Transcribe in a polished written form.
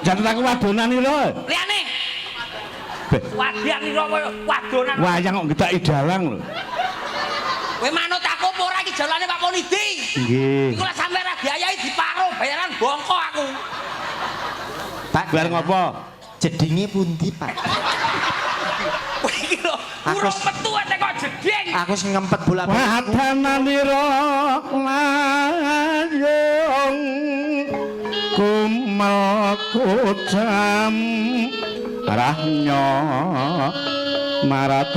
Jangan aku wadonan iki lho. Liyane. Beh. Wadian ira kaya wadonan. Wayang kok gedaki dalang lho. Kowe manut aku apa ora iki jalane Pak Ponidi? Nggih. Iku lek sampe ra diayahi diparo bayaran bongko aku. Pak, Bar ngopo? Jedinge pundi, Pak? Kowe iki lho, Aku urung metu ate kok jeding. Aku sing ngempet bola-bali. Wadananira layung kumel kujam rahnya maratani.